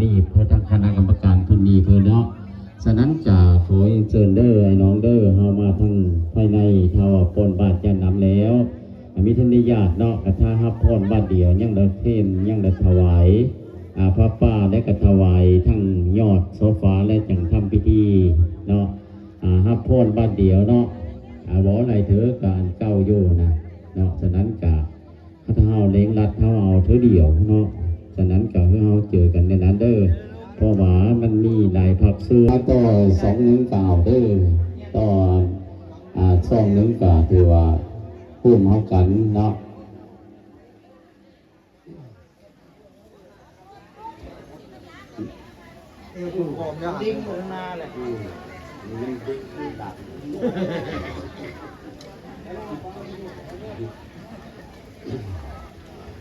ນີ້ເພິ່ນທາງຄະນະກຳມະການເພິ່ນນີ້ເພິ່ນເນາະ. ສະນັ້ນກະຂໍເຊີນເດີອ້າຍນ້ອງເດີ ເຮົາມາທາງພາຍໃນ ຖ້າວ່າປ້ອນບາດຢາດນ້ຳແລ້ວ ອາ ມີທານຍາດເນາະ ກະຖ້າຮັບພອນບາດດຽວ ຍັງໄດ້ເຄມ ຍັງໄດ້ຖວາຍ ອາ ຜ້າປ່າ ແລະກະຖວາຍທັງຍອດໂຊຟາ ແລະຈັ່ງທຳພິທີເນາະ. ອາ ຮັບພອນບາດດຽວເນາະ ອາ ເວົ້າຫຼາຍເທື່ອກະອັນເກົ່າຢູ່ນະເນາະ. ສະນັ້ນກະ ຖ້າເຮົາເລັ່ງລັດ ເຮົາເອົາເທື່ອດຽວເນາະ. ສະນັ້ນກະຄືເຮົາເຈີກັນໃນນັ້ນເດີ ເພາະວ່າມັນມີຫຼາຍພາກສ່ວນ. ຕໍ່ຊ່ອງໜຶ່ງກະເອົາເດີ ຕໍ່ ອາ ຊ່ອງໜຶ່ງກະຖືວ່າຄຸ້ມເຮົາກັນເນາະ.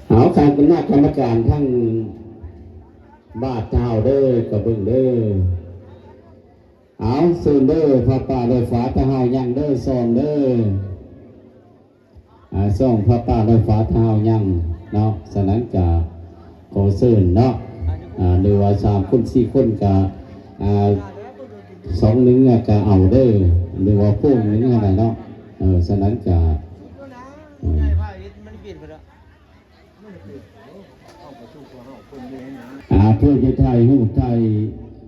ເອົາ ຄະນະກຳມະການທັງບາດເຮົາເດີ ກະເບິ່ງເດີ. ເອົາ ເຊີນເດີ ຜ້າປ່າລອຍຟ້າ ຖ້າເຮົາຍັງເດີ ຊ່ອງເດີ. ອາ ຊ່ອງຜ້າປ່າລອຍຟ້າ ຖ້າເຮົາຍັງເນາະ. ສະນັ້ນກະຂໍເຊີນເນາະ ອາ ຫຼືວ່າສາມຄົນສີ່ຄົນກະ ອາ ຊ່ອງໜຶ່ງກະເອົາເດີ ຫຼືວ່າໂປ່ງໜຶ່ງຫັ້ນນະເນາະ. ເອີ ສະນັ້ນກະ ເອີ ອາ ເພື່ອຈະຖ່າຍຮູບຖ່າຍ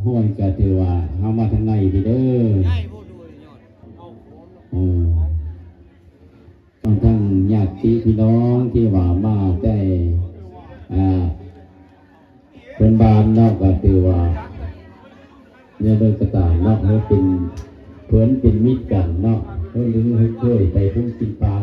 ຮອຍກະຖືວ່າເຮົາມາທາງໃນພີ້ເດີ. ເອີ ທັງຍາດຕິພີ່ນ້ອງທີ່ວ່າມາແຕ່ ອາ ເພື່ອນບ້ານເນາະ ກະຖືວ່າແນວໃດກະຕາມເນາະ ໃຫ້ເປັນເພື່ອນເປັນມິດກັນເນາະ ໃຫ້ລຶງໃຫ້ຊ່ວຍໄປພຸ້ນກິນປາ.